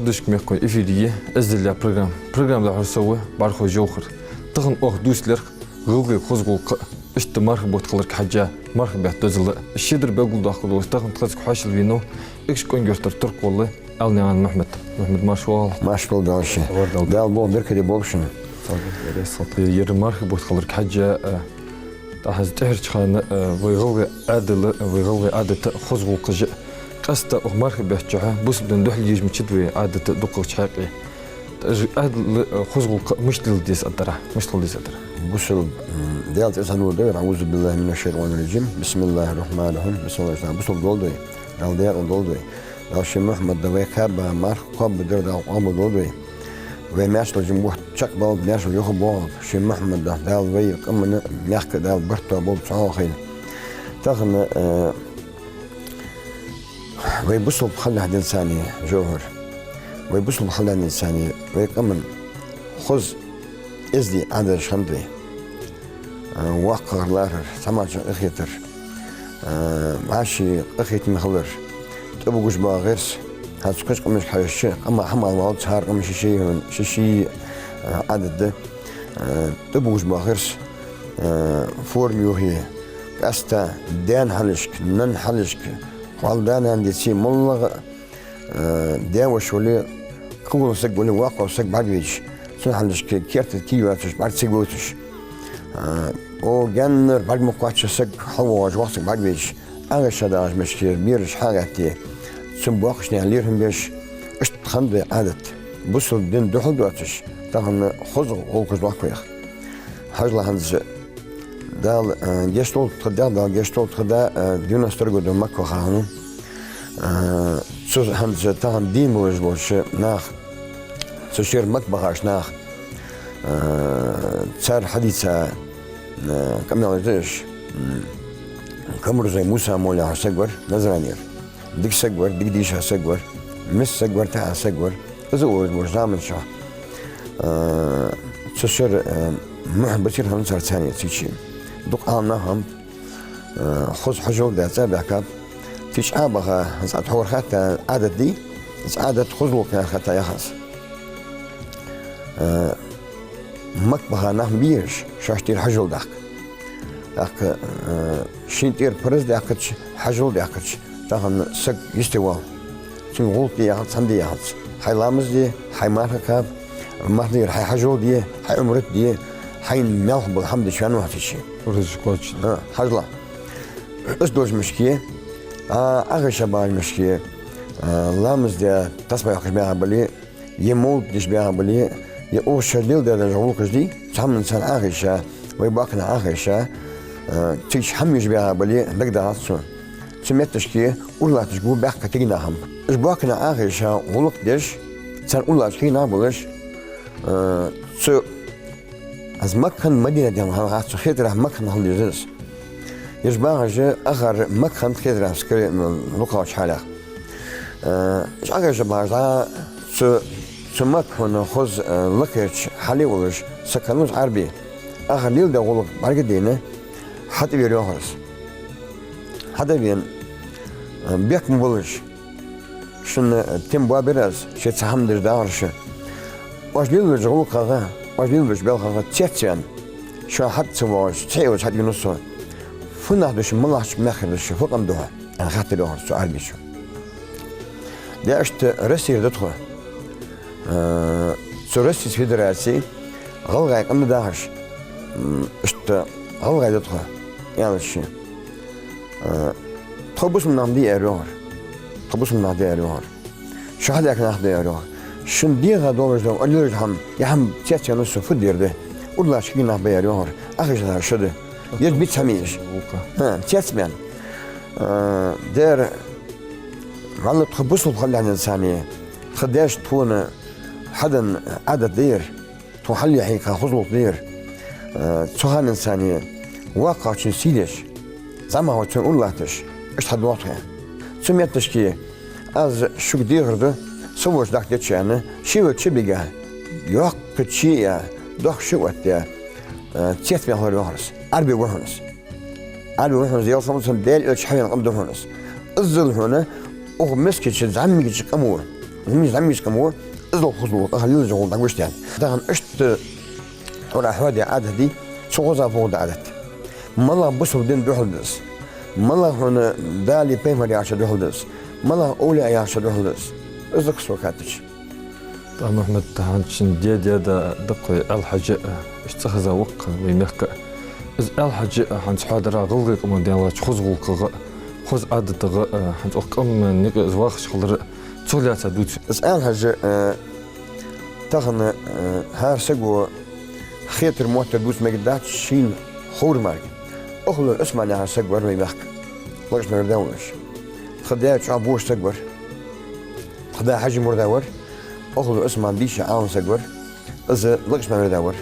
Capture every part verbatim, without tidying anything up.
Дашка мехкой эфире я «Эздел» яха программа. Программа дӀахьор со ва, БӀархой Жовхар. Тахан оаха дувцаргда гӀалгӀай хоза гӀулакх, иштта мархий бутт хиларга хьежжа, мархий бетта дозал. Шедар белгалдоаккхаргда аз тахан тхоцига хьоашалгӀа венав Экажкъонгий-Юртара туркхвола Аьлнаькъан Мухьмад. Мухьмад, марша воагӀалва. Марша воагӀалва, Дала шо. Дала бохам беркате болба шун. Ер мархий бутт хиларга хьежжа, э, тӀаккха из тӀеххьарча хана, э, вай гӀалгӀай Ӏаьдала, вай гӀалгӀай Ӏадата, хоза гӀулакхаша, къаьстта укх мархий бетта чухь, бусалба дина духьал ежма чу да вай Ӏадата дукхагӀча хьакъехьа. Ӏаьдала, э, хоза гӀулакх мишта леладе деза аьлча, мишта хила деза аьлча? Бусалба, м, Даьла цӀи санна да, أعوذ بالله من الشيطان الرجيم. بسم الله الرحمن الرحيم. Бусалба долда вай. Дала даькъала долда вай. Дала ший Мухьмада вай кхаьба марха кхоабаш дар Дала къоабал долда вай. Вай маьршал жима бутт чакхбоалба, маьршал юха боагӀалба. Ший Мухьмада Дала вай къаманна, мехка Дала барт тоаболба цу хьалхашка. Тахан, э, вай бусалба хилалехь, Аьлнаькъан Жовхар, вай бусалба хилалехь, Аьлнаькъан, вай къаман хоза, эздий Ӏадаташ хиннад вай. А, воккхагӀа лархӀар, цхьа мача къахетар, а, вӀаший къахетаме хилар, тӀабугаш бола гӀирс, хӀанз кхыча къамашка хьежача, къаман хӀама лоалац, хӀара къаман ший-ший, ший-ший, а, Ӏадат да, а, тӀабугаш бола гӀирс, а, форма юхе, къаьстта даь хьалхашка, наьна хьалхашка, хьол да-нана деце, моллагӀа, э, даь-воша вале, кхывола саг вале, воккхагӀа саг бӀаргавайча, цун хьалхашка керта кий йоацаш, бӀарга ца воацаш, э, о, гаьннара бӀарга ма кхоачча саг хьалвоагӀаш, воккха саг бӀаргавайча, Ӏохайша дагӀача мехкара бераш хьагӀатте, цун боккхача наьха лерхӀам беш, иштта хиннад вай Ӏадат. Бусалба дина духьал доацаш, тахан хоза гӀулакхаш лоакх вайх. Хьажал хӀанз, Дала, э, гешт долда тха даьх, Дала гешт долда тха да, э, девяносто второй году Макка вахав хьона. Э, цу хӀанз тахан дийна болаш болча наха, цу шера Макка бахача наха, э, цар хьадийца, э, къамаьл да уж, м, Камарзой Муса-молла яха саг вар Назранера. Дика саг вар, дика дийша саг вар, миска саг вар, таьӀа саг вар. Из а волаш болча заман чухь, э, цу шера, э, мухь бацар хӀанз цар царна цичи. Дукха Ӏаламнах хиннаб, э, хоза хьажол даь цӀа баьхкаб. Цу чу Ӏо а баха, из Ӏа тхьовра хатта Ӏадат дий, из Ӏадат хоза гӀулакх хиннад хатта яхаш. Э, Макка баха нах ма бий уж, шоашта тӀера хьажол даккха. ТӀаккха, э, шийна тӀера парз даьккхача, хьажол даьккхача, тахан саг йисте воал. Цунга гӀулакх де яхац, цхьанне де яхац. Хьай ламаз де, хьай марха кхаба, марха дера хьай хьажол де, хьай Ӏумрат де, хьайна мел хургбола хӀама де чу ваьнна вахача. Парзаш кхоачаш. А, хьажал. Из долча мехка, а, Ӏохайша багӀача мехка, а, ламаз де, тасбихь йоаккхаш баьха бале, е мовлат деш баьха бале, е укх шера леладаь дола гӀулакхаш дий, цхьаннена царна Ӏохайша, вай боккхий нах Ӏохайша, э, цига чу хӀама еш баьха бале, дагадоагӀац цунна. Цу метташка ура латташ гу баьхка кагий нах хиннаб. Уж боккхий нах Ӏохайша, гӀулакх деш, царна ура латташ кагий нах болаш, э, цу Аз Макка хиннад, Мадина хиннад, хӀана аьлча цу хетарахьа Макка хиннад хьалдиза из. Ераш багӀаш ахар Макка хиннад, хетарахьа, скорее, ну, лукхагӀча хьалах. Э, Ӏохайша багӀаш дӀа цу, цу Макка хьона хоза, э, лакхерча хьале волаш саг хиннав из Ӏарбий. Ахар леладаь гӀулакх бӀаргадайна, хьатӀавера йоахар из. ХьатӀавена, э, бехк ма болаш, шун, э, тем боабир аз, ше цхьа хӀама деш дагӀар ше. Оаш лелабеча гӀулакхах, оаш лелабеча балхах цецваьнна, шоана хьатӀа ца воагӀаш, цхьа а волаш хьатӀавенав со. Фу нах да шо, малагӀча мехкара да шо, фу къам да хьо? — аьнна, хаьттар йоахар цу Ӏарбечо. Даьшта Россера да тхо. Э, цу Российски Федераце гӀалгӀай къам да дахаш, м, иштта гӀалгӀай да тхо, аьлча. Э, тхо бусалба нах да, аьлар йоахар. Тхо бусалба нах да, аьлар йоахар. Шо хьадаьхка нах да, аьлар йоахар. Шун дегӀа долаш да, оалаш хӀама, е хӀама цецваьнна со, фу дер да? Ура латташ кагий нах ба, аьлар йоахар. Ӏохайша шо да. Ер бицхьа мийш. ХӀа, цецваьнна. Э, дера, валлахӀи, тхо бусалба хилалехь, Аьлнаькъан, тха даьшта тхона хьаденна Ӏадат да ер. Тхона хьалъяхьийха хоза гӀулакх да ер. Э, цу хана, Аьлнаькъан, воккхагӀчун сий деш, зӀамагӀчунна ура латташ, иштта хьадоагӀа тхо. Цу метташка аз шуга дехар ду, со волча дакъа деча аьнна, ше велча бигахь, йоккха чий а, дохка ши а оттаяь, э, цецваьнна хилар йоахар из. Ӏарбий ва хьона из. Ӏарбий ва хьона из, ялсамалца Даьла Элча хьавена къам да хьона из. Иззал хьона укх мискача, зӀамигача къамо Хьамис, хьамис къам ва, иззал хоза гӀулакх, ахалил жа гӀулакх дӀагуш тян. Тахан иштта хьура хьоаде Ӏадат дий, цу хоза боху да Ӏадат. МалагӀа бусалба дина духьал да из? МалагӀа хьона Дала, пайхамар яхача духьал да из? МалагӀа овлияъ яхача духьал да из? Из да-кх со кхаьттача. ТӀа, Мухьмад, хьан шин даь-даь да даккхой Ӏаьла-Хьажа, а, иштта цӀихеза ва-кх вай мехка. Из Ӏаьла-Хьажа, а, хьанца хьоадара гӀалгӀай къаман денна латтача хоза гӀулакхага, хоза Ӏадатага, а, хьанца укх къаман никъ из вахаш хилар, цох лаьца дувц. Из Ӏаьла-Хьажа, а, тахан, а, хӀара саго хетар-моттар дувца мегаргдац шийна ховр мара. Охлой Ӏусман яхаш саг вар вай мехка. Лакхача мехка вар да волаш. Тха даь чӀоагӀа бовш саг вар. Тха да Хьажий мурда вар. Охлой Ӏусман дийша Ӏалам саг вар. Из лакхача мехка вар да вар.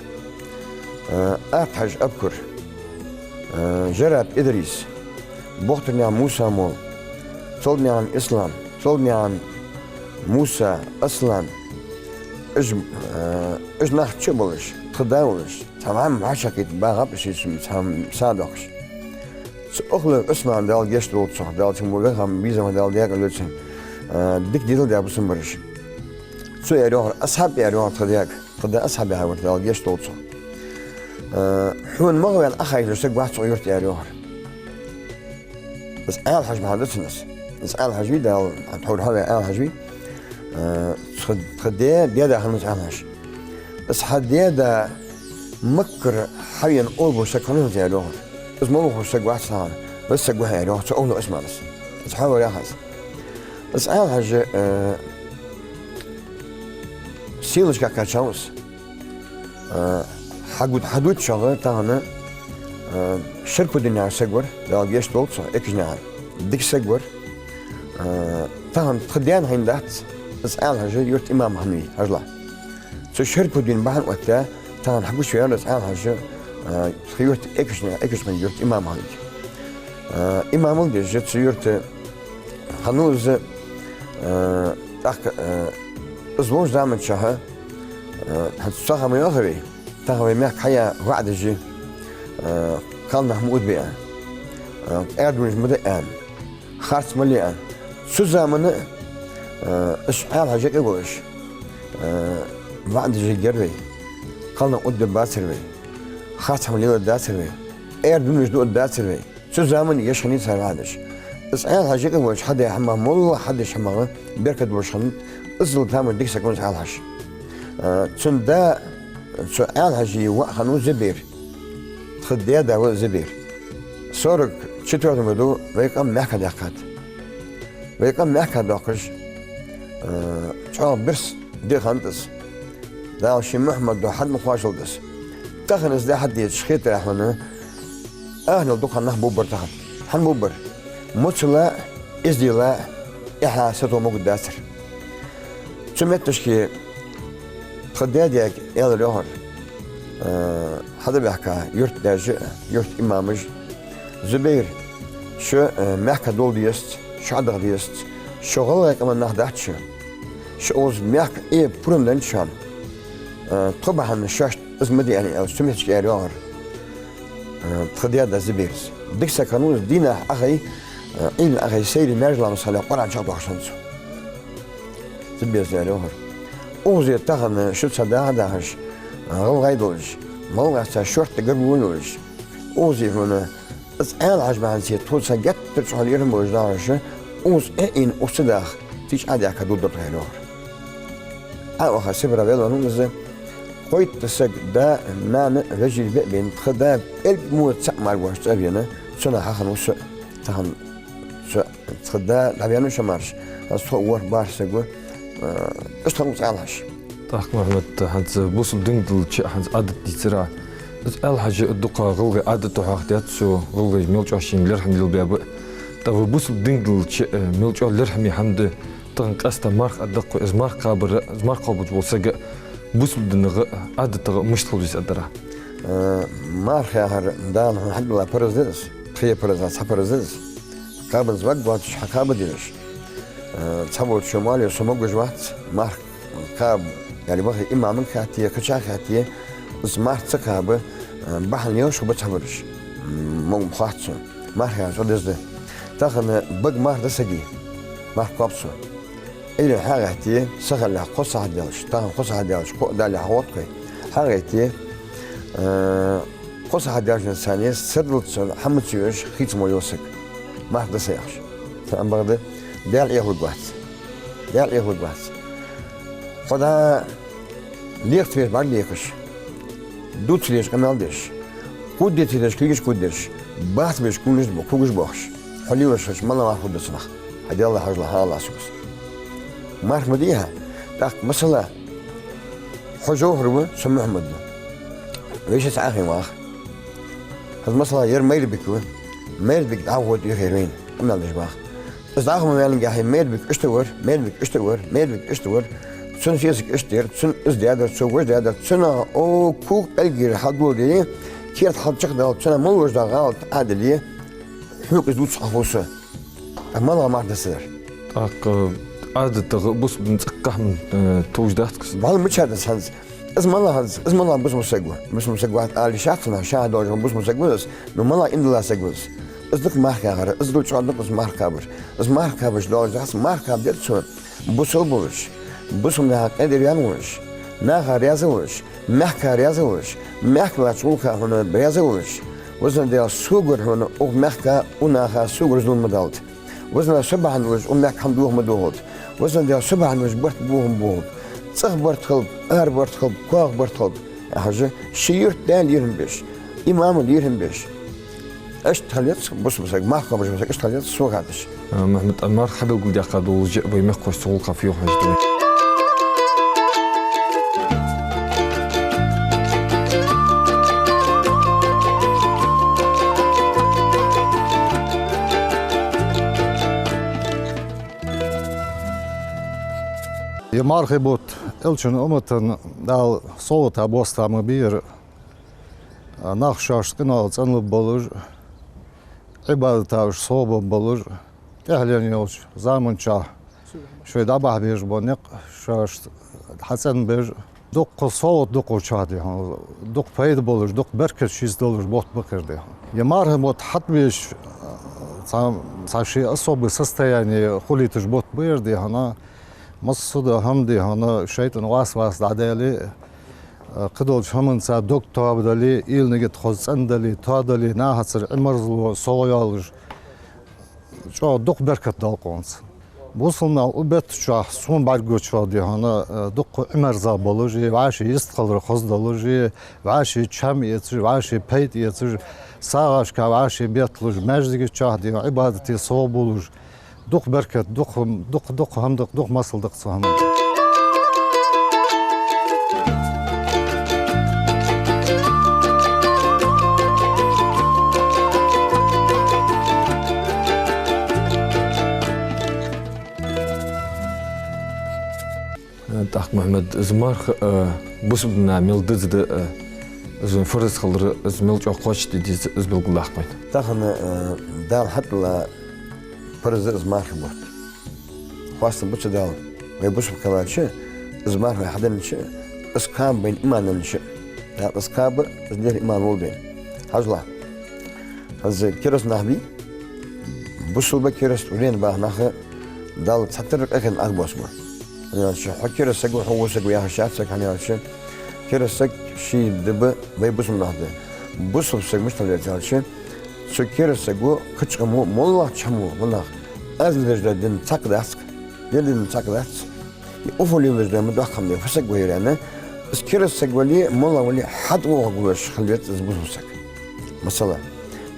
Э, Арт-Хьажа Абукар. Э, Жараб Идрис. Бохтарнаькъан Муса-молла. Цолднаькъан Ислам. Цолднаькъан Муса, Аслан. Уж, э, уж нах чу а болаш, тха да волаш, цхьа хӀама хьачакхийта багӀаб шийца, цхьа хӀама са дохкаш. Цу Охлой Ӏусмана, Дала гешт долда цох, Дала цун ваха безам, Дала декъала йойла цун, а, дика дезал даь бусалба бараш. Цо аьлар йоахар, Асхьаб аьлар йоахар тха даьга, тха да Асхьаб яхаш вар, Дала гешт долда цох. А, хьона магӀа ваьнна Ӏохайша саг вац укх юрта, аьлар йоахар. Из Ӏаьла-Хьажа бахьан да цунна из. Из Ӏаьла-Хьажа вий, Дала, хьура хьо ваь Ӏаьла-Хьажа вий. А, тха, тха даь, даь-да хиннав из Ӏаьла-Хьажа. Из хьа даь-да Маккара хьавена оал бола саг хиннав из, аьлар йоахар. Из малув ховш саг вац тахан, из саг ва хьо, аьлар йоахар цу Охлой Ӏусмана. Из хьо вар яхаш. Из Ӏаьла-Хьажа, э, сийлача кхаьчав из. Э, хьагуд-, хьадувцачох тахан, э, Шарпудин яхаш саг вар, Дала гешт долда цох, Экажнаькъан. Дика саг вар. Э, тахан тха даьна хьайна дац, из Ӏаьла-Хьажа юрта имам хиннавий, хьажал. Цу Шарпудина бахьан оттадаь, тахан хьагучаваьннав из Ӏаьла-Хьажа, а, тха юрта Экажна-, Экажкъонгий юрта имам хиннавий. А, имамал деш цу юрта хиннав из, а, тӀаккха, а, из волча заман чухь, а, хӀанз цхьа хӀама йоах вай, тахан вай мехка хьаяь ваӀдаш, а, кхалнах ма удабе аьнна, а, аьрда дунаш ма де аьнна, харц ма ле аьнна. Цу заман, э, из Ӏаьла-Хьажа юкъе волаш, э, ваӀдаш яр вай. Кхалнах удабергбацар вай. Харц хӀама леладергдацар вай. Аьрда дунаш дуаргдацар вай. Цу заман еш хиннай цар ваӀдаш. Из Ӏаьла-Хьажа юкъе волаш хьадаь хӀама, моллагӀа хьадеча хӀамах беркат болаш хиннад, иззал тамаш дика саг хиннав из Ӏаьла-Хьажа. Э, цун да, цу Ӏаьла-Хьажий воӀ хиннав Зубейр. Тха даь-да ва Зубейр. Сорок четвёртом году вай къам мехка даьккхад. Вай къам мехка доаккхаш, э, чӀоагӀа бирса ди хиннад из. Дала ший Мухьаммад духьа хьа ма кхоачалда из. Тахан из ди хьадеча хетаргда хьона, ахнал дукха нах бувргбар тахан. ХӀана бувргбар? Моцала, эздела, эхьа сато могаргдацар. Цу метташка тха даь-даьга аьлар йоахар, э, хьадӀабаьхка юртдаш а, юрта имамаш а: Зубейр, шо, э, мехка довла дезац, шо хьадаха дезац, шо гӀалгӀай къаман нах дац шо. Шо укхаза мехка Ӏе пурам деннадац шоана. Э, тхо бахьан шоашта из ма де аьнна, аьлча, цу метташка аьлар йоахар, э, тха даь-да Зубейра. Дика саг хиннав из, дийнахьа Ӏохайна, э, Ӏуйранна Ӏохайна, сайре маьржа ламаз хиле Къуръан чакхдоаккхаш хиннад цо. Зубейра аьлар йоахар. Укхаза тахан шо цхьа даха а дахаш, э, гӀалгӀай долаш, моллагӀа цхьа шортта гаргало йолаш, укхаза хьона из Ӏаьла-Хьажа бахьанца тхоца геттара чӀоагӀа лерхӀам болаш дахаш, укхаза Ӏе а Ӏийна, укхаза ца даха, цига Ӏодаьхка дувргдар тхо, аьлар йоахар. Ӏо а ваха, Сибре ваьннав из. Кхойтта саг, да, нана, вежарий бе а бейна, тха да пӀелг мо цаӀ мара воацаш цӀа а вена, цунах хьахиннав со тахан. Со, тха да дӀаваьннав ше марша, аз тхо ворхӀ-бархӀ саг ва, э, иштта хиннав из Ӏаьла-Хьажа. ТӀаккха, Мухьмад, хӀанз бусалба дин долча хӀанз Ӏадат дийцар Ӏа. Из Ӏаьла-Хьажа дукха гӀалгӀай Ӏадато хьоахадаьд цо, гӀалгӀай мел чӀоагӀа шийна лерхӀам лелабаьб. ТӀаккха бусалба дин долча, э, мел чӀоагӀа лерхӀаме хӀама да, тахан къаьстта марха Ӏаддаккхо, из марха кхабар, из марха кхоабаш вола саг бусалба динагара, Ӏадатагара мишта хила веза аргдар Ӏа? Э, марха яхар Дала хьона хьадилла параз да из, тхе паразех цхьа параз да из. Кхаба деза ваг воацаш хьакхаба дезаш. Э, цхьаволчо ма аьлий, со могаш вац марха кхаба, яхаш, вахе имамага хаьтте, кхычахьа хаьтте, из марха ца кхаба, э, бахьан лелаш хургба цхьабараш. М, мо ма хоатт сона. Марха яхар чӀоагӀа деза да. Тахан бага марха да сага, марха кхоаб цо. Ӏуйрийна хьагӀатте, сахиллалехь кхо сахьат даьлча, тахан кхо сахьат даьлча, кхоъ далехь гӀоттакхой. ХьагӀатте, э, кхо сахьат даьлча санна, сардалца хӀама ца юаш, хийца мо йола саг. Марха да са яхаш. Цхьа ам бакъда, Даьла Ӏехалургвац. Даьла Ӏехалургвац. Хьо дӀа лекха ца веш бӀарг лекхаш, дувца дезаш къамаьл деш, кхувда ца дезаш кулгаш кхувдаш, бац беш кулгаш бо-, кулгаш боахаш. Хьо лелаш хилча, малагӀа марха хургда цунах? Хьа Даьлах хьажал, хьа Аллахӏ сога. Марха ма дий хьа. ТӀаккха, масала, хьо Жовхар ва, со Мухьаммад ва. Веший цхьа Ӏохайна ваха. ХӀанз, масала, ер Майрбик ва. Майрбик дӀахо тӀехьа вайна. Къамаьл деш баха. Из дӀахо ма ваьннагахьа, Майрбик иштта вар, Майрбик иштта вар, Майрбик иштта вар. Цун сесаг иштта яр, цун из даьдар, цо вож даьдар, цунах, о, кулг пӀелгера хьалдоладе, керта хьалчакхдала, цунах мел вож да гӀалат Ӏадале, хьога из дувца хьахов со. ТӀаккха малагӀа марха да са дар? ТӀаккха ӀадатагӀа бусалба дина цӀаккха хӀама, э, товш дац-кх из. Валла мича да хӀанз? Из малагӀа хӀанз? Из малагӀа бусалба саг ва? Бусалба саг вац ала йиш яц цунах, ша хьадоагӀаш бусалба саг ва из. Ну, малагӀа иман дола саг ва из? Из да-кх марха кхабар, из да чӀоагӀа да-кх из марха кхабар. Из марха кхабаш доагӀаш дац, марха кхаба деза цо бусалба волаш, бусалба наьха къинтӀера ваьнна волаш, наха раьза волаш, мехка раьза волаш, мехка латтача гӀулакха хьона раьза волаш. Везан Даьла, согара хьона укх мехка, укх наха согара зулам ма далда. Везан Даьла, со бахьан долаш укх мехка хӀама доха ма дохалда. Везан Даьла, со бахьан долаш барт боха ма бохалда. ЦӀагӀа барт хилба, ара барт хилба, коа барт хилба, яхаш, ший юрта Дала лерхӀам беш, имама лерхӀам беш. Иштта хила еза бусалба саг, марха кхабаш вола саг, иштта хила еза, сога хеташ. Э, Мухьаммад, а марха хьабелгалдаьккха долаш, вай мехкахошца гӀулакх фу йоах хьажа да вай. Ер мархий бутт Элчан уммата Дала совгӀата боаста ма бий ер. Нах шоашта къиноех цӀенлургболаш, Ӏибадаташ совбаргболаш, тӀехьленна йолча заман чухь шоай дӀабахьа безаш бола никъ шоашта хьацӀенбеш, дукха совгӀат да-кх укх чухь, дий хьона, дукха пайда болаш, дукха беркат шийца долаш бутт ба-кх ер, дий хьона. Ер мархий бутт хьатӀабеш, цхьа, цхьа ший особый состояние хулийташ бутт ба ер, дий хьона. Массадола хӀама, дий хьона, шайтӀан васвас дӀадаьле, кхыдолча хӀаманца дог тоабадале, уйла-нигат хоза цӀендале, тоадале, нахацара Ӏимерзало совгӀа йоалаш, чӀоагӀа дукха беркат доал-кх цунца. Бусалба нах укх бетта чухь, сона бӀаргагучох, дий хьона, дукха Ӏимерза болаш, е вӀаший йистхилар хоза долаш, е вӀаший чам эцаш, вӀаший пайда эцаш, сагӀашка вӀаший бетталуш, маьждига чухь, дий хьона, Ӏибадате совбувлаш, дукха беркат, дукха, дукха, дукха хӀама да-кх, дукха масал да-кх цу хӀаман. Э, тӀаккха, Мухьаммад, из марха, э, бусалба дина мел деза да, э, из фарз хилар, из мел чӀоагӀа кхоачашде деза, из белгалдаккха вайна. Тахан, э, Дала хьатӀадилла парз да из мархий бутт. Хоастам ба цу Далла. Вай бусалба кхеллача, из марха вай хьаденнача, из кхаба вайна иман деннача. ТӀаккха из кхаба, из лерхӀа иман волда вайна. Хьажал, хӀанз кераста нах бий, бусалба, кераста, вирен баха нах Далла цхьатарра къахетам ах бос ба. ХӀана аьлча, хьо кераста саг ва, хьо во саг ва яхаш яц саг, хӀана аьлча, кераста саг ший да ба, вай бусалба нах да. Бусалба саг мишта хила веза аьлча, цу кераста саго, кхыча къамо, моллагӀча хӀамо, моллагӀа, аз леладеш дола дин цхьаккха дац-кх, Даьла дин цхьаккха дац. Е укхо леладеш дола ма доккха хӀама да, фу саг ва ер аьнна, из кераста саг вале, моллагӀа вале, хьатӀавоагӀаргволаш хила веза из бусалба саг. Масала,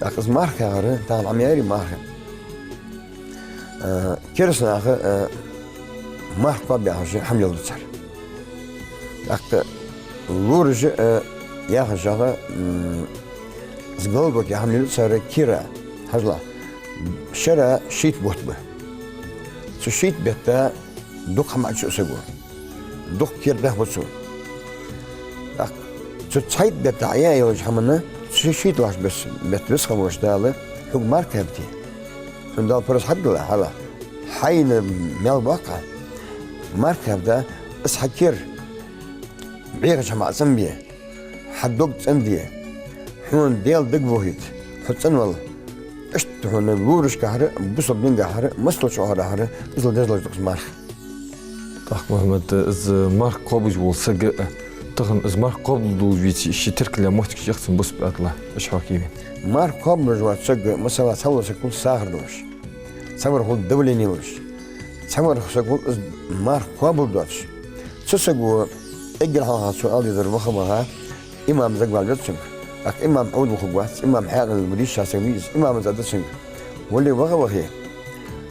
тӀаккха из марха кхабар, тахан Ӏомаяьярий марха? Э, кераста наха, э, марха кхоаб яхаш хӀама леладу цар. ТӀаккха лораша, э, яхаш, яха, м, из галбака хӀама леладу цар кира, хьажал, шера шийтта бутт ба. Цу шийтта бетта дукха хӀама Ӏочуоу саго. Дукха кира бехбу цо. ТӀаккха цу цхьайтта бетта Ӏояь йолча хӀаманна, цу шийтталагӀча бес-, бетта веза хинна волча Дала хьога марха кхаьбде. Хьона Дала парз хьатӀадилла хьалха, хьайна маьл боаккх Ӏа, марха кхаьбда, из хьа кир бӀехача хӀамах цӀенбе, хьа дог цӀенде, хьона Даьла дагавохийта, хьо цӀенвала. Иштта хьона лорашкахьара, бусалба дингахьара, массадолча оагӀорахьара из дезалуш да-кх из марха. ТӀаккха, Мухьмад, из марха кхоабаш вола саг, тахан из марха кхоабалдолаш веце, ший теркалъяь моттигаш я-кх цун бусалба Ӏаьдала, уж хьокхийве. Марха кхоабалуш вола саг, масала, цхьавола саг хул сахар долаш, цхьавар хул давлени йолаш, цхьавар саг хул из марха кхоабалдоацаш. Цу саго эггара хьалха цо ала дезар: ваха-ваха имам зӀамига вала веза цунга. ТӀаккха имам Ӏовдал хургвац, имам хьаькъал ма дий, ше саг вий из. Имама ала деза цунга: вале, ваха-вахе,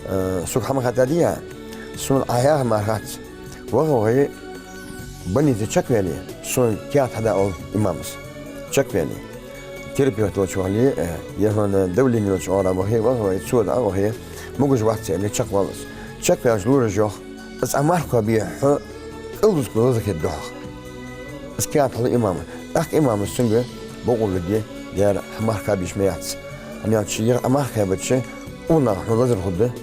э, сога хӀама хаттадий Ӏа? Сона Ӏа яха марха хац. Ваха-вахе, больнице чакхваьле, сона каьхат хьада, оал имама. Чакхваьле, терапевт волча вахале, э, е хьона давлени йолча оагӀора вахе, ваха-вахе, цо дӀа а вахе, могаш вац аьле, чакхвоал из. Чакхваьлча лораша йоах: из Ӏа марха кхоабе, хьо кӀалдузга лазар хетаргда хьох. Из каьхат хьалу имама. ТӀаккха имама цунга бокъо лургья: дера, хьа марха кхаба йиш ма яц. ХӀана аьлча, ер Ӏа марха кхаьбача, укх наха хьона лазар хургда.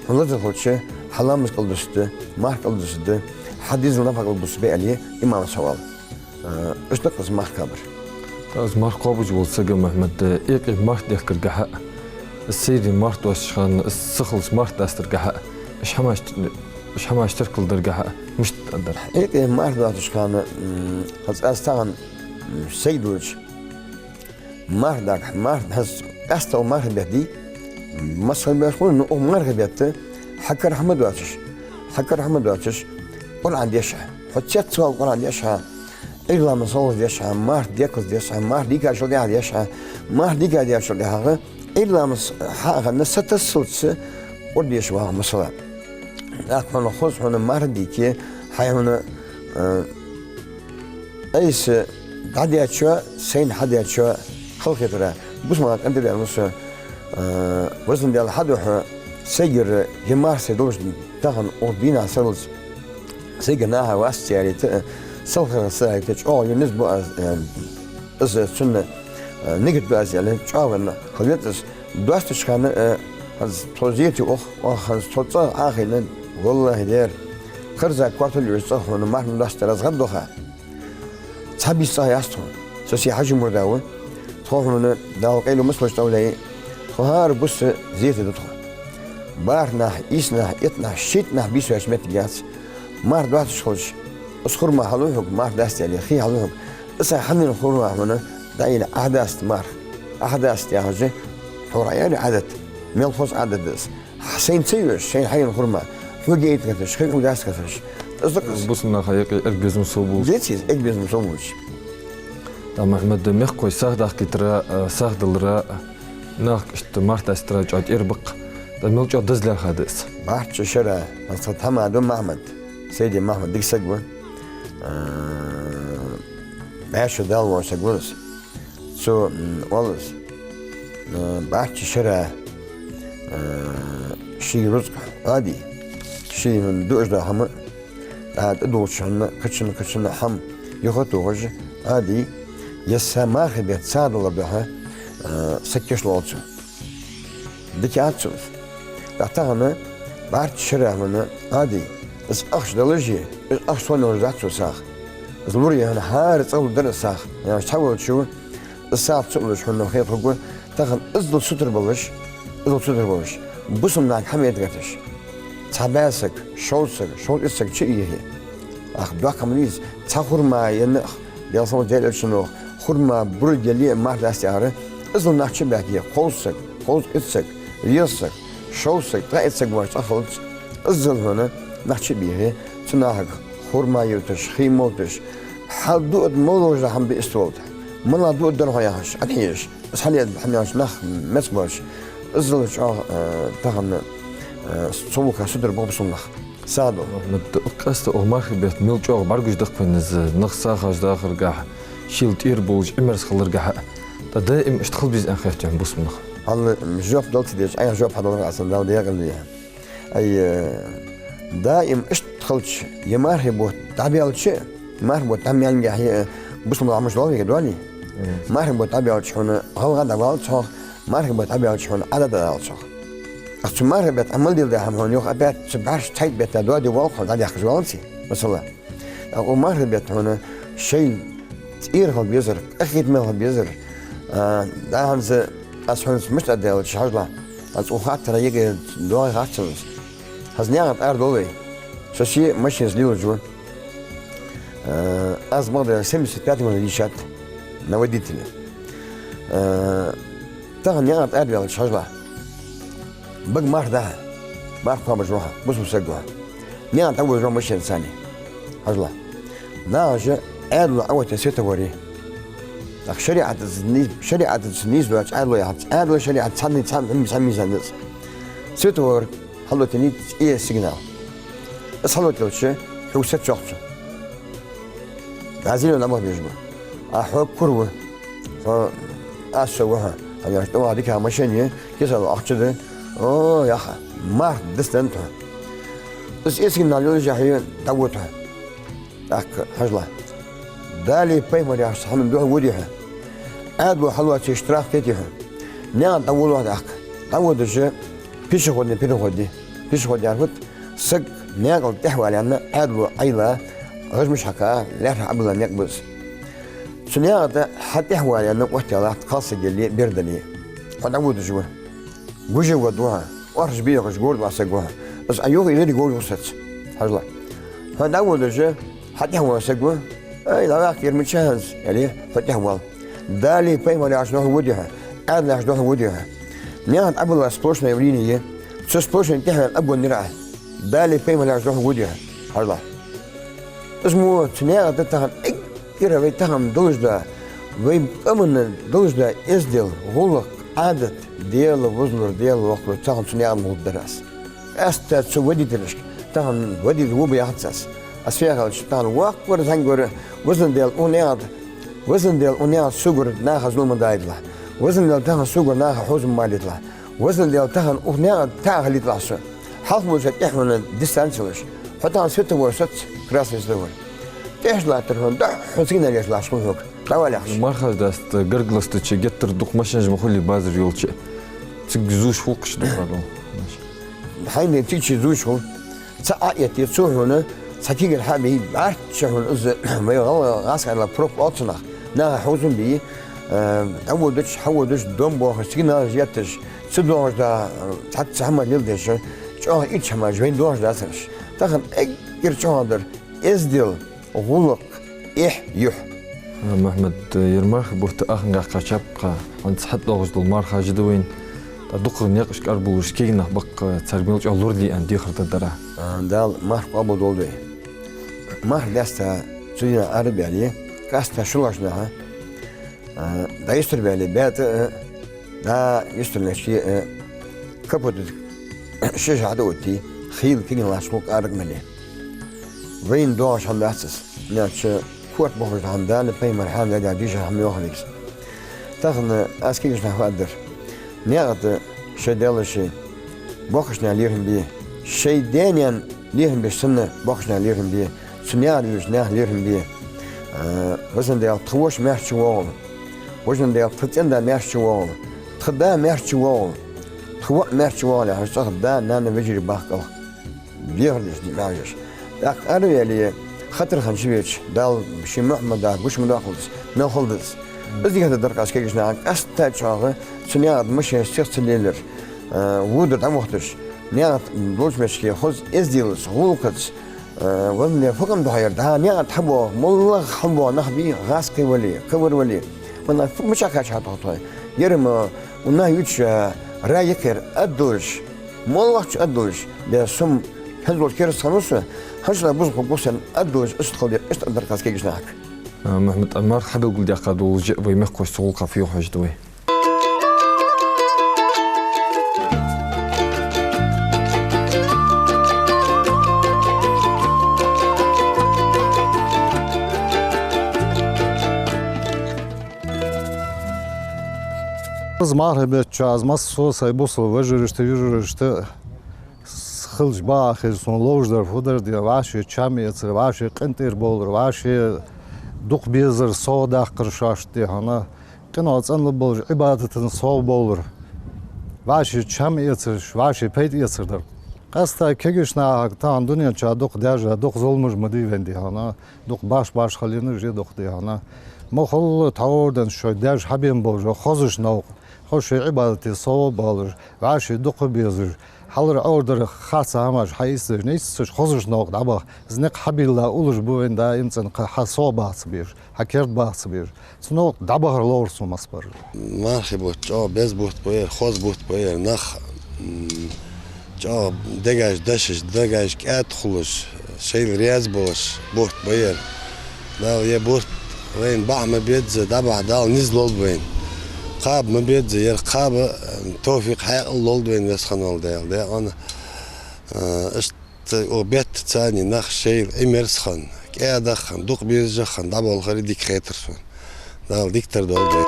Хьона лазар хилча, хьа ламаз кӀалдусаргда, марха кӀалдусаргда, хьа дезал, нафакъа кӀалдусаргба, аьле, имама цо оал. Э, иштта да-кх из марха кхабар. ТӀаккха из марха кхоабаш вола саг, Мухьмад, э, экъий марха дехкаргахьа а, сайре марха доацача хана, из сахилаца марха дастаргахьа а, уж хӀамаш, уж хӀамаш теркалдаргахьа а, мишта дар? Экъий марха доацача хана, м, хӀанз аз тахан, м, сайре долча марха дагахь, марха, хӀанз къаьстта укх мархий бетта дий, масса хила безаш хул, но укх мархий бетта хьа кара хӀама доацаш, хьа кара хӀама доацаш, Къуръан деш хьа, хьо цецвала Къуръан деш хьа, Ӏуйра ламаз хьалха деш хьа, марха декхаза деш хьа, марха дийкачул тӀехьагӀа деш хьа, марха дийкадечул тӀехьагӀа Ӏуйра ламаз хьа а хинна, сатассалца Къуръан деш вагӀа, масала. ТӀаккха хьона хоза хьона марха дийке, хьай хьона, э, айса дӀадечоа, сайна хьадечоа халахетар. Бусалба наха къинтӀера аьнна ва со, э, везан Даьла, хьадувца, сайгара ер марха сай долаш да тахан укх дийнахьа сарралца. Сайгара наха васт ца яьлийта, салхара ца яьлийта, чӀоагӀа ер низ бу аз, э, из цунна, э, нигат ду аз аьле, чӀоагӀа венна хила веза из. Доастача хана, э, хӀанз тхо зете ух, оаха хӀанз тхо цӀагӀа Ӏохайна, валлахӀи, дера, харза коартол йолаш цӀагӀа хьона марха ма доастадара аз гӀаддоха. Цхьа бийса цӀагӀа яц тхона. Со се хьажа мурда ва. Тхо хьона, Дала къайле мусалаш тӀавлай, тхо хӀара бус зете да тхо. БархӀ нах, ийс нах, итт нах, шийтта нах бийса ваьча моттиг яц. Марха доасташ хилча, из хурма хьалу хьога, марха даста аьле, хий хьалу хьога. Из са хьанна хурма хьона, дӀаийна Ӏа даста марха. Ӏа даста яхача, хьора яри Ӏадат, мел хоза Ӏадат да из. Сайна ца йоаш, сайна хьаена хурма хьога яйта гӀерташ, хий хьога даста гӀерташ. Из да-кх из. Бусалба наха юкъе эггара безам сов болаш. Деций из, эггара безам сов болаш. ТӀаккха, Мухьмад, мехкахой сагӀа даккхийтара, э, сагӀа далара, нахага иштта марха дастара чӀоагӀа тӀера ба-кх. ТӀаккха мел чӀоагӀа деза лаьрхӀа да из? БӀарчча шера, хӀанз тха тхьамада Махьмад, Сайди Махьмад, дика саг ва. Э, бӀаь шу Дала вола саг ва из. Цо, м, оал из, э, бӀарчча шера, э, ший рузкъа Ӏодий, ший дуаш дола хӀама, тӀа тӀадуллача хана, кхыча-кхыча хӀама юха а тохаш Ӏодий, е са мархий бетта сагӀа далар духьа, э, саг кийчлу, оал цо. Дика яц цо из. ТӀаккха тахан бӀарчча шера хьона Ӏодий, из ахча далаш а, из ахча сона луш дац цо сагӀа. Из лур я хьона, хӀара цӀагӀа лургдар из сагӀа. Яхаш цхьаволчо, из сагӀа ца луш хьона хетаргва, тахан иззал сутара болаш, иззал сутара болаш, бусалба нахага хӀама яйта гӀерташ. Цхьа бӀаь саг, шовзткъа саг, шовзткъа итт саг чу а йихье. Ах, доккха хӀама дий из, цхьа хурма енна а, Даьла салам хилда Даьла Элчано йоах, хурма бург яле а марха даста яхар, иззал нах чу а баьхке, кховзткъа саг, кховзткъа итт саг, везткъа саг, шовзткъа саг, ткъаь итт саг воацаш цӀагӀа хилац, иззал хьона нах чу а бийхе, цу нахага хурма ювташ, хий молийташ, хьал дуа да, мел долаш да хӀама биъ стол тӀа. Мала дуа дар хьо яхаш, Ӏадхьежаш, из хьале а хьамелча нах меца боацаш, иззал чӀоагӀа, э, тахан, э, цу вуха сутара ба бусалба нах. СагӀа ду. Мухьмад, къаьстта укх мархий бетта мел чӀоагӀа бӀаргагуш да-кх вайна из, нах сагӀаш дахаргахьа, шийла тӀера болаш, Ӏимерза хиларгахьа. ТӀаккха даим иштта хила беза аьнна хет хьона бусалба нах? Хьал жоп дала ца дезача, Ӏайха жоп хьадалар Ӏа санна, Дала даькъала дийхьа. Ай, э, даим иштта хилча, е мархий бутт дӀабаьлча, мархий бутт дӀа маьлгахьа, е бусалба нах Ӏамаш дола вега доалий? Мгм. Мархий бутт дӀабаьлча хьона гӀалгӀа дӀавалац хьох, мархий бутт дӀабаьлча хьона Ӏадат дӀадалац хьох. Ах, цу мархий бетта Ӏа мел дилла да хӀама хьона юха опять цу бӀарчча цхьайтта бетта доаде воалл хьо, дӀадехкаш валанций, масала. Ах, укх мархий бетта хьона шоайла тӀера хила безар, къахетаме хила безар. А, дӀа хӀанз аз хьона мишта аргда аьлча, хьажал, аз укх хаттара юкъе доагӀий хац хьона из. ХӀанз наькъа тӀа арадовла вай. Со ший машинаца лелаш ва. Э, аз ма дарра семьдесят пятом году дийшад на водителя. Э, тахан наькъа тӀа араваьлча, хьажал. Бага марха да хьа, марха кхоабаш ва хьо, бусалба саг ва хьо. Наькъа тӀа водаш ва машинаца. Хьажал. Нагахь же Ӏаьдало Ӏооттае светофор я. ТӀаккха шариӀатаца ни-, шариӀатаца нийса доацаш Ӏаьдало яхац. Ӏаьдало, шариӀат цхьан, цхьан, цхьан мизан дац. Светофор хьалоттаеннай цӀен сигнал. Из хьалоттаелча, хьога саца йоах цо. ДӀа зелёный дӀабаха безаш ба. А хьо кура ва. Хьо асса ва хьо. Хьо яхаш тӀаваха дика машина я, кисала ахча да. О, яха, марха дицденнад хьона. Из цӀен сигнал йолаш хьо, дӀавода хьо. ТӀаккха, хьажал. Дала, пайхамара яхача хӀаман духьа водий хьо. Ӏаьдало хьалоаций, штраф тетий хьона. Наькъа тӀа дӀаволалахь тӀаккха. ДӀаводаш, пешеходный переход я. Пешеход яхар фуд? Саг наькъал тӀехвала аьнна, Ӏаьдало Ӏайла, гӀаж мишта хьакха, лаьрхӀа Ӏобилла никъ ба из. Цу наькъа тӀа хьа тӀехвала аьнна, оттаялахь, кхалсаг яле, бер дале. Хьо дӀаводаш ва. Гужа вода ва хьо, орхаш бехаш, горда вола саг ва хьо. Из Ӏа юха, из деррига вовзаш ва саца. Хьажал. Хьо дӀаводаш, хьа тӀехвала саг ва. Ай, дӀаваккха, ер мича хӀанз, аьле, хьо тӀехвоал. Дала, пайхамара яхача духьа водий хьо, Ӏаьдало яхача духьа водий хьо. Наькъа тӀа Ӏобилла сплошной линия я. Цу сплошной тӀехвала обгон дир Ӏа. Дала, пайхамара яхача духьа водий хьо. Хьажал. Из мо цу наькъа тӀа тахан эггара вай тахан долаш да, вай къаманна долаш да эздел, гӀулакх, Ӏадат, Даьла вузлур, Даьла воккхалур, тахан цу наькъа тӀа ма хулда дар аз. Къаьстта цу водителашка, тахан водитель ва ба яхац аз. Аз фу яхилга, тахан воккхавар, зӀамагӀвар, везан Даьла, укх наькъа тӀа, везан Даьла, укх наькъа тӀа согара наха зулам ма дайталахь. Везан Даьла, тахан согара наха хьовзам ма лийталахь. Везан Даьла, тахан укх наькъа тӀа таӀа хилийталахь со. Хьалха болча тӀехьа хьона дистанци йолаш. Хьо тахан светофор саца, красный светофор. ТӀехьа латтар хьона, дӀахо сигнал еш латташ хул хьога. ДӀавала яхаш. Мархаш даста, гаргара лестача геттара дукха машинаш ма хулий базар йолча. Цига зувш хул кхаш дукха дол. Хьайна цига чу зувш хул. Цхьа Ӏоэтте, цо хьона цхьа кегий хьа а бий, бӀарчча хьона из, вай гӀал-, гӀазкхий аьлча пробка оал цунах. Наха хьовзам бий, э, дӀаводача, хьаводаш, дом боахаш, сигналаш етташ, ца доагӀаш да, э, цхьацца хӀама леладеш, чӀоагӀа ийрча хӀамаш вайна доагӀаш дацар уж. Тахан эггара чӀоагӀа дар эздел, гӀулакх, эхь, юхь. Мухьмад, ер мархий бутт аханга кхаьчаб-кх, хӀанз хьатӀадоагӀаш дола мархаш да вайна, тӀаккха дукхагӀа наькъашка арабувлаш кегий нах ба-кх, царга мел чӀоагӀа лорале аьнна дехар дар дара. А, Дала марха къоабал долда вай. Марха даста цу дийнахьа арабаьле, къаьстта шоллагӀча наха, а, дӀа юстарбаьле баьтӀа, а, дӀа юстарлаьцача, а, капот шиша хьатӀаоттае, хийла кегий нах латташ хул-кх арагӀа мел. Вайна доагӀаш хӀама дац из. Наьха чу корта бохаш да хӀама, Дала, пайхамара хьаьнга дийша хӀама йоах вайга из. Тахан аз кегийча наха фу аргдар. Наькъа тӀа шоай даьлашта, боккхийча наьха лерхӀам бе. Шоай даь-наьна лерхӀам беш санна, боккхийча наьха лерхӀам бе. Цу наькъа тӀа йолча наьха лерхӀам бе. А, везан Даьла, тха воша маьрша чувоагӀалва. Везан Даьла, тха цӀен-да маьрша чувоагӀалва. Тха да маьрша чувоагӀалва. Тха воӀ маьрша чувоагӀалва яхаш, цӀагӀа да, нана, вежарий бахкалва. Дехар деш, дика Ӏа еш. ТӀаккха араваьле, хатар хинна чувеча, Дала ший Мухьаммада гуш ма доаккхалда из, мел хала да из. Из дехар дар-кх аз кегийча наха, къаьстта чӀоагӀа цу наькъа тӀа машинаш сиха ца лелаяр, а, водар дӀавохийташ, наькъа тӀа долча моттиге хоза эзделаца, гӀулакхаца, а, валлахӀи, фу къам да-хьогӀ ер, дӀа наькъа тӀа хьабоагӀа, моллагӀа хьабоагӀа нах бий, гӀазкхий вале, кавар вале. Валлахьи, фу, мичахьа кхаьча хьатӀахьу тхо. Ер ма, укх наха ювцаш, а, ра я-кх ер, аргдолаш, моллагӀчоа аргдолаш, бе, со-м хӀанз волча кераста хиннав со, хӀанзчул тӀехьагӀа буза хургва со аьнна аргдолаш, иштта хила деза, иштта аргдар-кх аз кегийча нахага. А, Мухьмад, а марха хьабелгалдаьккха долаш вай мехкахошца гӀулакха фу йоах хьожаргда вай? Из мархий бетта чу аз массаза сай бусалба вежарашта, йижарашта, хилча бакъахьа хилча, сона ловш дар фу дар, де, вӀаший чам эцар, вӀаший къинтӀера бовлар, вӀаший дукха безар, совгӀа даккхар шоашта, де, хӀана, къиношта цӀенлургболаш Ӏибадата совгӀа бовлар, вӀаший чам эцараш, вӀаший пайда эцар дар. Къаьстта кагийча нахага тахан дунен чу дукха даьша, дукха зуламаш ма дий вайна, дий хьона, дукха башха-башха хиланаш я, дукха, дий хьона. Ма хулла тхьовра денз шоай даьша хьабена болаш, хозача новкъа, хоза шоай Ӏибадате совгӀа болаш, вӀаший дукха безаш, хьалхара Ӏордара харца хӀамаш хьаийцадеш, нийсача хозача новкъа дӀабаха, из никъ хьабилла уллаш ба вайна даим цӀена кхы хьа совгӀа баха ца безаш, хьа керда баха ца безаш. Цу новкъа дӀабахар ловра сона массабараш. Мархий бутт чӀоагӀа беза бутт ба ер, хоза бутт ба ер. Нах, м, чӀоагӀа дегаш дешаш, дегаш кӀаьда хулаш, шоайла раьза болаш бутт ба ер. Дала ер бутт вайна бахьа ма безза, дӀабахьа Дала низ лолда вайна. Кхаба ма безза, ер кхаба, м, товфикъ, хьаькъал лолда вайна Веза хинна вола Дала. Даьра, э, иштта Цу бетта царна нах шоайла Ӏимерза хинна, кӀаьда хинна, дукха безаш хинна дӀаболхаре дика хетар сона. Дала дика тара долда.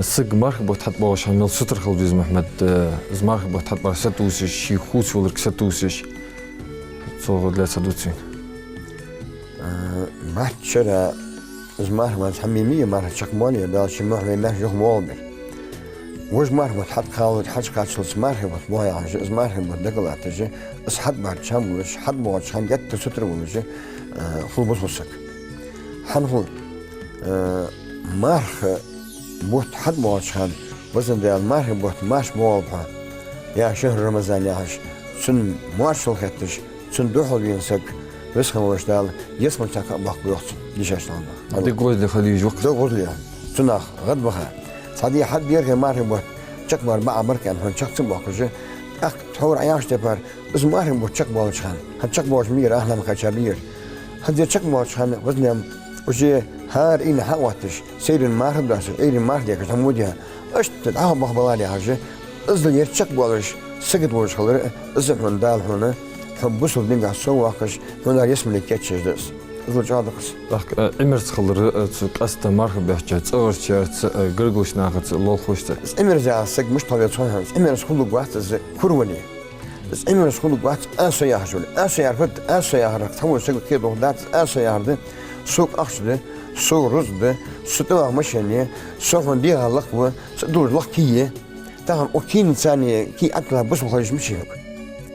Саг мархий бутт хьатӀабоагӀаш хана мел сутара хила беза, Мухьмад, э, из мархий бутт хьатӀабар сатувсаш, ший хувцаваларга сатувсаш, цу гӀулакха лаьца дувц вайна. Э, баьччара из мархий бутт хьа мими, мархий чакхбоале, Дала ший мохь вай маьрша юха ма гӀолбер. Вож мархий бутт хьатӀакхаллалца, хьачакхаччалца мархий бутт боагӀа яхаш, из мархий бутт дагалташ, из хьатӀабар чам болаш, хьатӀабоагӀача хана геттара сутара волаш, э, хул бусалба саг. ХӀана хул? Э, мархий бутт хьатӀабоагӀача хана, Веза Даьла, мархий бутт марша боагӀалба хьа, я шахӀру Рамазан яхаш, цун моаршал хетташ, цунна духьал вена саг, Веза хинна волча Дала ялсмале чу кхаъ боаккхаргба йоах цунна, дийшача наха. Дика гӀозале хила езаш ва-кх. Дика гӀозале. Цунах гӀадбаха. Цхьа ди хьатӀаберхе мархий бутт чакхбар бакъахьа бар аьнна хьона чакх ца боаккхаш, тӀаккха тхьовра Ӏа яхача тайпара из мархий бутт чакхбоалача хана, хӀанз чакхбоалаш ма йий, ахнам кхачар ма йий. ХӀанз ер чакхбоалача хана, Веза Даьла, уже хӀара Ӏийна хьаотташ, сайранна марха доасташ, Ӏуйранна марха дехкаш хӀама ма дий. Иштта дӀахо баха баларе хьажа, иззал ер чакхбоалаш сагота волаш хилар, из хьона Дала хьона, хьо бусалба динагахьа соввоаккхаш, хьонара ялсмале кийчъеш да из. Иззал чӀоагӀа да-кх из. ТӀаккха, э, Ӏимерза хилар, э, цу къаьстта мархий бетта чу цӀагӀарчарца, э, гаргарча нахаца, лолхошца. Из Ӏимерза саг мишта хила веза хьона, из Ӏимерза хуларгвац из кура вале. Из Ӏимерза хуларгвац аз со яхаш вале. Аз со яхар фуд? Аз со яхар цхьаволча сагага кхетадергдац, аз со яхар да: сога ахча да, сога рузкъа да, со тӀаваха машен я, со хьона дегӀа лакхву, со долаш лакха кий я. Тахан укх кийна царна кий Ӏаттала бусалба хила йиш мичай хьога?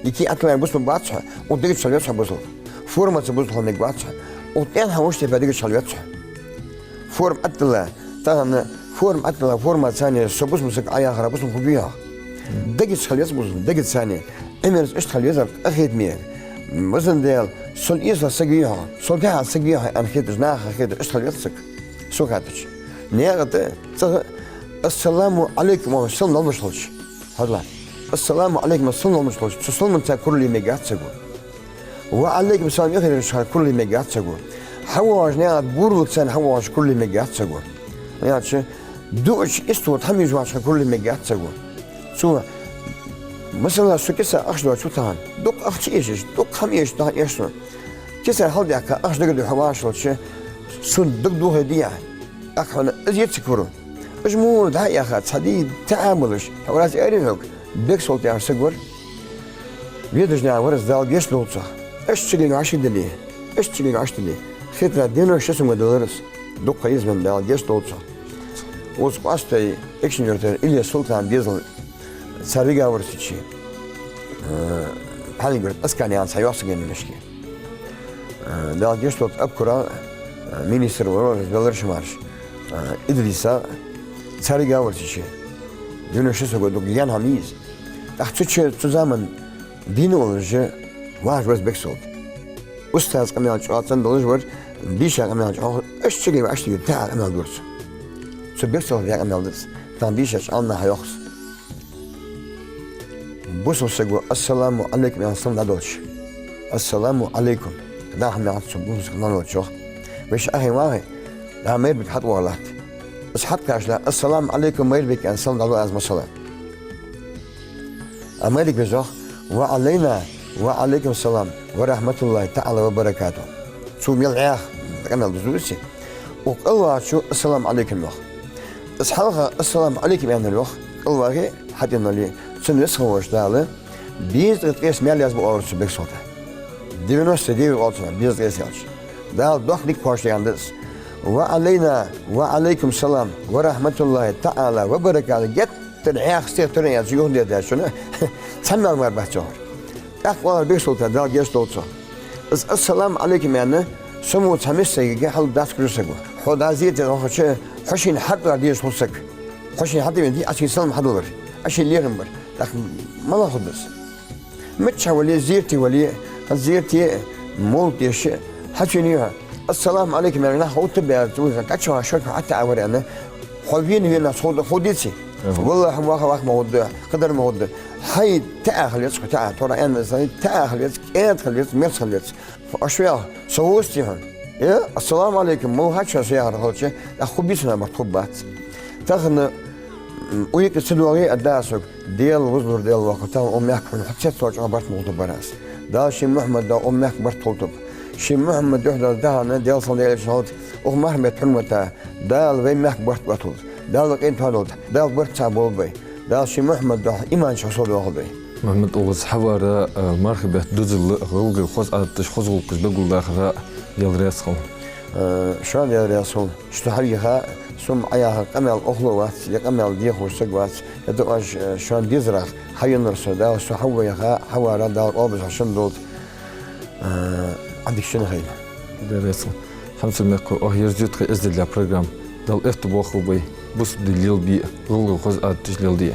Из кий Ӏаттала бусалба бац хьо, укх дега чу хила веза хьо бусалба. Формаца бусалба хила мегаш вац хьо, укх тӀехьа хьо вуш тепа дега чу хила веза хьо. Форма Ӏаттала, тахан форма Ӏаттала, форма царна со бусалба саг Ӏа яхар бусалба хургвий хьо? Дега чу хила веза бусалба, дега царна. Ӏимерза иштта хила везар къахетаме. Веза Даьла, сол эсала саг вий хьо, сол тӀехьа саг вий хьо аьнна хеташ, наха хеташ, иштта хила веза саг. Со хаьттача. Наькъа тӀа, цӀагӀа: «Ассаламу Ӏалайкум», — оалаш, салам далаш хилча. ХӀаьта: «Ассаламу Ӏалайкум», — салам далаш хилча, цу саламаца курале мегаш вац саго. «Ва Ӏалайкум салам», — эхийтача курале мегаш вац саго. ХьавоагӀаш наькъа тӀа, гурлаца хьавоагӀаш курале мегаш вац саго. Яьлча, дуача, истол тӀа хӀама еш воацача хана курале мегаш вац саго. Цо, масала, со киса ахча доацаш ва тахан. Дукха ахча эшаш, дукха хӀама эшаш тахан эш сона. Киса хьалдаьхка ахча дагадоагӀа хьо вагӀаш хилча, сона дагадохаргдий Ӏа? ТӀаккха хьона из яц кура. Уж мо дӀа а яьха, цхьа ди тӀа а болаш, хьо раз аьларий хьога, Бексолт яхаш саг вар. Ведаш наха вар из, Дала гешт долда цох. Иштта чугинг вӀаши дали, иштта чугинг вӀаши дали. Хетарах, девяносто шестом году вар из. Дукха еза венна, Дала гешт долда цох. Укхаза Къоастой Экажкъонгий-Юртара Илез-Султан дезал цар вига вар сичи. Э, Пхьанагурт Аскан яхаш цхьа йоах саг нимашки. Э, Дала гешт долда, Абукара, э, министр вар, вар из велар шамарш. Э, Идриса цар вига вар сичи. Девяносто шестом году гаьна хӀама я из. ТӀаккха цу чу, цу заман дийна волаш вар из Бексолт. Устаза къамаьл чӀоагӀа цӀена долаш вар, дийша къамаьл чӀоагӀа, иштта чугинг вӀаши дали, тӀехьа къамаьл дора цо. Цу Бексолта даь къамаьл да из, тахан дийшача Ӏаламнаха йоах из. Бусалба саго «Ассаламу Ӏалайкум» аьнна салам дӀадолча. «Ассаламу Ӏалайкум». Дехьа мегаш дац цу бусалба саго салам дӀадолчох. Вешта Ӏохайна вагӀе, дӀа майрбик хьатӀавоагӀа латта. Из хьатӀакхаччалца: «Ассаламу Ӏалайкум, майрбик», — аьнна салам дӀадоал аз, масала. А майрбик везох: «Ва Ӏалайна ва Ӏалайкум салам ва рахьматуллахӀи таӀала ва баракатухӀ». Цо мел Ӏеха къамаьл дуза вуси. Укх кӀалвагӀачо «Ассаламу Ӏалайкум» йоах. Из хьалха «Ассаламу Ӏалайкум» аьннар йоах, кӀалвагӀе, хьатӀавоале, цунна Веза хинна волча Дала Беза ткъеса маьл язбу оалар цо Бексолта. Девяносто девять оалар цо, беза ткъеса аьлча. Дала доккха дика кхоачашда аьнна да из. وعلينا وعليكم السلام ورحمة الله تعالى وبركاته. Геттара хьеха стех тур яц юхадедаьчунна. Цхьа маьл мара бац цо. ТӀаккха оалар Бексолта, Дала гешт долда цунна. Из السلام عليكم аьнна, со мо цхьа миссагага хьал дац кхуьрсаго. Хьо дӀа зерате вахача, хьо шийна хьатӀадоар дезаш хул саг. Хьо шийна хьатӀавена дий, Ӏа шийна салам хьадалар. Ӏа шийна лерхӀам бар. ТӀаккха малагӀа хургда из? Миччахьа вале, зерате вале, хӀанз зерате, мовлат деш, хьа цуьнан юхьа. السلام عليكم аьнна, нах хьо утта баьлча, вуй, кхаччалца шорта хьо ӀотаӀавар аьнна, хьо вена-вена хьо, хьо диций? Ага. Валлахьи, хьо ваха, ваха ма хургда, кхыдар ма хургда. Хьай таӀа хила еза, хьо таӀа, тхьовра аьнна санна, таӀа хила еза, кӀаьда хила еза, мерза хила еза. Аш вел, со вуст хьона. Э, السلام عليكم, мала хьа чо со яхар хилча, тӀаккха хӀу бийцана барт хургбац. Тахан, м, уйка ца доагӀий а да сога, Дала вузлур Дала ваха, тахан укх мехка хьона хьо цецваьлча барт ма хултургбар аз. Дала ший Мухьаммада укх мехка барт хултургба. Ший Мухьаммада юхь даьлча тахан, Дала салам Даьла элча хилда, укх мархий бетта хьурмата, Дала вай мехка барт отталда. Дала къинтӀа хьадолда. Дала барт цхьа болба вай. Дала ший Мухьаммада иман чу хьо со дохалда вай. Мухьаммад-оалхаз, хьавар, э, мархий бетта дузал, гӀалгӀай хоза Ӏадаташ, хоза гӀулакхаш дагадоха Даьла раьза хилва. Э, шоана Даьла раьза хилва. Шо хьавеха, со-м Ӏа яха къамаьл охло вац, е къамаьл дехаш саг вац, е дукха аш, э, шоана дезарах хьавенавар со, Дала со хьавеха, хьавар Дала къоабалдеш хьо шун долда. Э, Ӏа дика шун хийла. Даьла раьза хилва. Хьамсара мехкахой, оаха ерзаю тха эздел яха программа. Дала аьттув боаккхалба вай, бусалба ди лелабе, гӀалгӀай хоза Ӏадаташ леладе.